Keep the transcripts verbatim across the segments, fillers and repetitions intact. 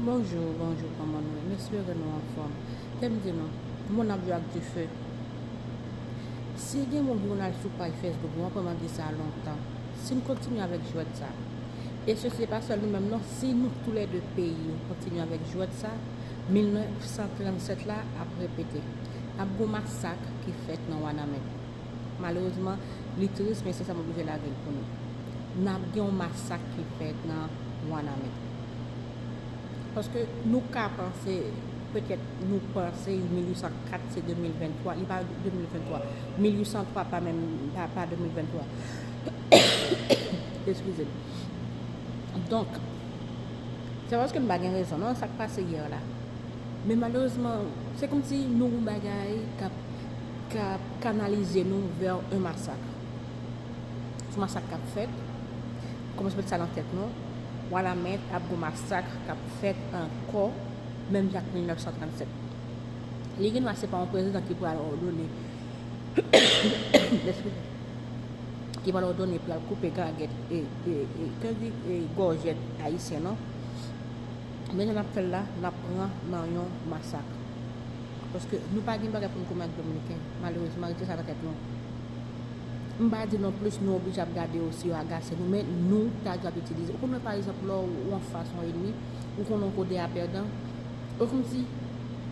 Bonjou, bonjou, kòman nou ye? M espere nou anfòm. Kè m di nou, moun ap jwe ak dife. Si gen moun ki konn al sou paj Facebook, mwen, mwen di sa lontan. Si n kontinye avèk jwèt sa, e se, se pa sèl nou menm non, si nou toulède peyi nou kontinye avèk jwèt sa, mil nèf san trannsèt la ap repete. Ap gon masak ki fèt nan Wanament. Malerezman, li tris, men se sa m oblije lage l pou nou. N ap gen yon masak ki fèt nan Wanament. Paske nou ka panse, petèt nou panse mil uit san kat se de mil venntwa, li pa de mil venntwa, mil uit san twa pa menm, pa, pa de mil venntwa. Eskize m. Donk, se pa paske nou pa gen rezon, non, sa k pase yè la. Men malerezman, se kòmsi nou gon bagay k ap, k ap kanalize nou vè yon masak. Se yon masak k ap fèt, kòmanse met sa nan tèt nou, Wanament ap gon masak k ap fèt ankò, menm jan ak mil nèf san trannsèt. Li gen dwa se pa yon prezidan ki pral òdone, eskize, ki pral òdone pou l al koupe gagèt, e, e, e, kè di, e, gòjèt ayisyen, non. Men jan n ap fè l la, n ap pran nan yon masak. Paske nou pa gen bagay pou n kòmanse ak Dominiken, malerezman, rete sa nan tèt nou. M pa di non plis nou oblije ap gade yo si yo agase nou, men nou ta dwe ap itilize. Ou konn wè, pa egzanp, lè w anfas yon ènmi, ou konnen w kote a pèdan, e kòmsi,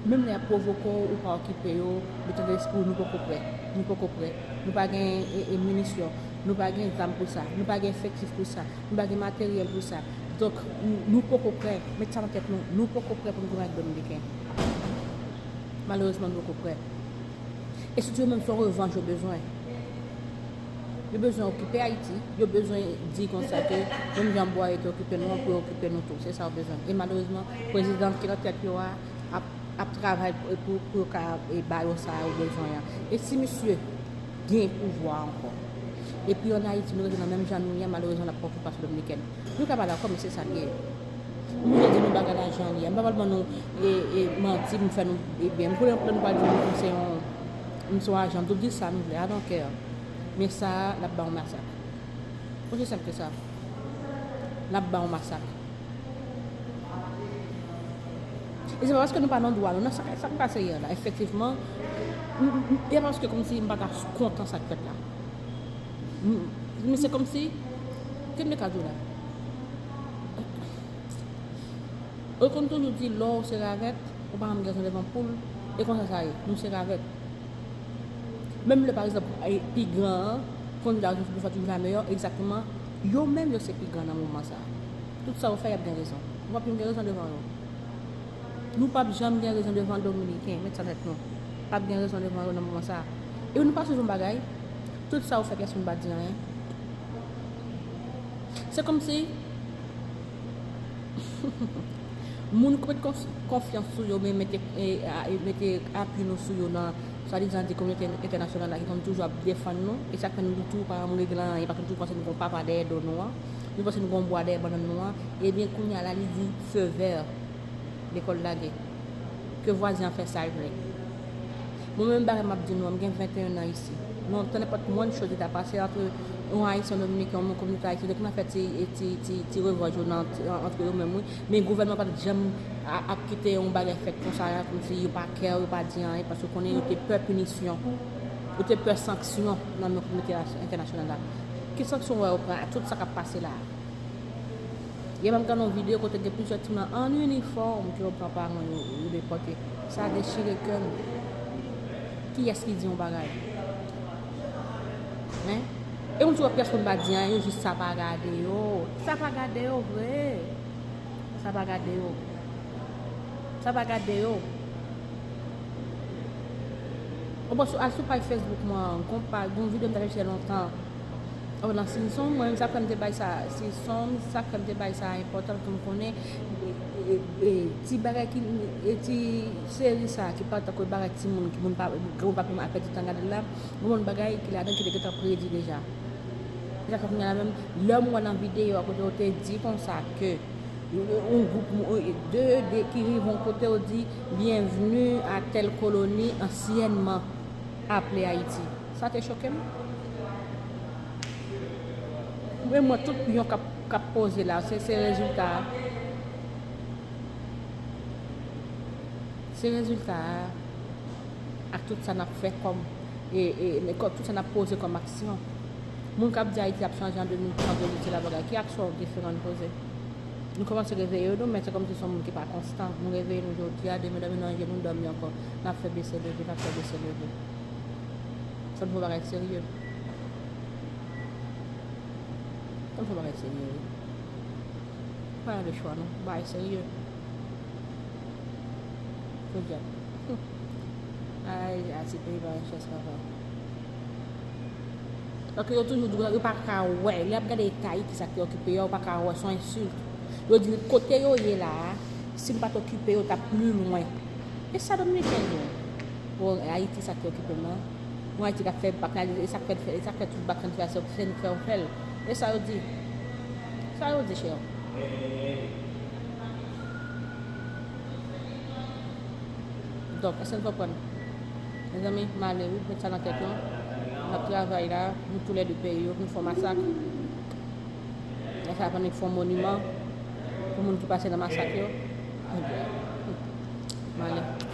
menm lè y ap pwovoke w, ou pa okipe yo, men tande espri w, nou poko prè. Nou poko prè. Nou pa gen, e, e, minisyon. Nou pa gen zam pou sa. Nou pa gen efektif pou sa. Nou pa gen materyèl pou sa. Donk, n-, nou poko prè. Met sa nan tèt nou. Nou poko prè pou n goumen ak Dominiken. Malerezman, nou poko prè. E sitou yo menm, se yon revanj yo bezwen. Yo bezwen okipe Ayiti. Yo bezwen di konsa ke menm jan bwa yo te okipe nou an, pou yo okipe nou tou. Se sa yo bezwen. E malerezman, prezidan ki nan tèt yo a ap, ap travay pou, pou, pou yo ka, e, ba yo sa yo bezwen an. E si misye gen pouvwa ankò, epi ann Ayiti, nou rete nan menm jan nou ye a, malerezman, n ap pran okipasyon dominikèn. Nou ka pa dakò, men se sa l ye. M oblije di nou bagay la jan l ye. M pa pral ban nou, e, e, manti pou m fè nou, e, byen. M konnen anpil nan nou pral di m se yon, m se yon ajan. M tou di sa nou vle, I don't care. Men sa a, l ap ba yon masak. Osi senp ke sa. L ap ba yon masak. E se pa paske nou pa nan dwa nou, non, sa, sa k pase yè la, efektivman, m, m, m, e pa paske kòmsi m pa ta kontan sa k fèt la. M, men se kòmsi, ki m te ka di w la? Yo konn toujou di, lè w se ravèt, ou pa janm gen rezon devan poul, e konsa sa ye, nou se ravèt. Menm lè, pa egzanp, e, pi gran an, konn di la rezon toujou fè toujou la meyè, egzakteman, yo menm yo se pi gran nan moman sa a. Tout sa yo fè, y ap gen rezon. Nou p ap janm gen rezon devan yo. Nou p ap janm gen rezon devan Dominiken, met sa tèt nou. P ap gen rezon devan yo nan moman sa a. E nou pa sonje yon bagay, tout sa yo fè, pèsonn pa di anyen. Se kòmsi moun k ap met konf-, konfyans sou yo, men mete, e, a, e, mete apui nou sou yo nan swadizan di kominote entènasyonal la ki konn toujou ap defann nou, e sa k fè nou tou pa janm regle anyen, paske nou toujou panse nou gon papa dèyè do nou an, nou panse nou gon bwa dèyè bannann nou an, ebyen kounye a la li di feu vert, lekòl lage. Ke vwazen an fè sa l vle. Mwen menm bagay m ap di nou an, m gen venteyen an isi. Lontan nenpòt mwen choz ta pase antre yon Ayisyen, yon Dominiken, yon moun kominote Ayiti, donk nan fè ti, ti, ti, ti revòj yo nan, antre yo menm wi. Men gouvènman pa t janm a-, ap kite yon bagay fèt konsa la, kòmsi yo pa care, yo pa di anyen, paske konnen yo te pè pinisyon, yo te pè sanksyon nan men kominote entènasyonal la. Ki sanksyon w wè yo pran a tout sa k ap pase la a? Yè m ap gade yon videyo kote gen plizyè timoun an inifòm ke yo pran paran yo, yo depòte. Sa dechire kè m. Kiyès ki di yon bagay? Hein? E moun sou pèsonn pa di anyen, yo jis sa pa gade yo. Sa pa gade yo vre. Sa pa gade yo. Sa pa gade yo. Ou bon, sou, al sou paj Facebook mwen an, gon pa, gon videyo m t ap chèche lontan. Ou nan Simpson, mwen menm sa k fè m te bay sa, Simpson, sa k fè m te bay sa enpòtans pou m konnen, e, e, e, ti bagay ki, e, ti seri sa ki pa tankou bagay timoun, ki moun pa, granmoun pa menm ap pèdi tan gade l la, gon moun bagay ki ladan ki te gentan predi deja. Se sa k fè kounye a la menm, lè m wè nan videyo a kote yo te di konsa ke yon gwoup moun, de, de ki rive yon kote yo di, bienvenue à telle colonie anciennement appelée Haïti. Sa te choke m. Men mwen, tout pyon k ap, k ap poze la, se, se rezilta a. Se rezilta a, ak tout sa n ap fè kòm, e, e, men kò-, tout sa n ap poze kòm aksyon. Moun k ap di Ayiti ap chanje an de mil trant, de mil se la bagay, ki aksyon diferan n poze? Nou kòmanse reveye nou, men se kòmsi se yon moun ki pa konstan. Nou reveye nou jodi a, demen dòmi nan je nou dòmi ankò. N ap fè bese leve, n ap fè bese leve. Fò n fè bagay serye. Fò n fè bagay serye, wi. Pa gen de chwa, non. Bagay serye. Podyab. Ay, Ayiti peyi pa gen chans, papa. Paske yo toujou di, yo pa ka wè. Lè y ap gade eta Ayiti, sa ki okipe yo, yo pa ka wè, se yon ensilt. Yo di, kote yo ye la a, si n pa t okipe yo, t ap pli lwen. E sa Dominiken yo? Bon, Ayiti, sa ki okipe m nan. Yon Ayiti k ap fè bak nan, e sa k fè, e sa k fè tout bak nan fè a, se, se nou k fè yo fè l. E sa yo di? Sa yo di, chè? Donk, èske n konprann? Mezanmi, m ale wi, met sa nan tèt nou. N ap travay la, nou toulède peyi yo, pou n fè yon masak. Lè sa a, pandan n fè yon moniman pou moun ki pase nan masak yo. M ale.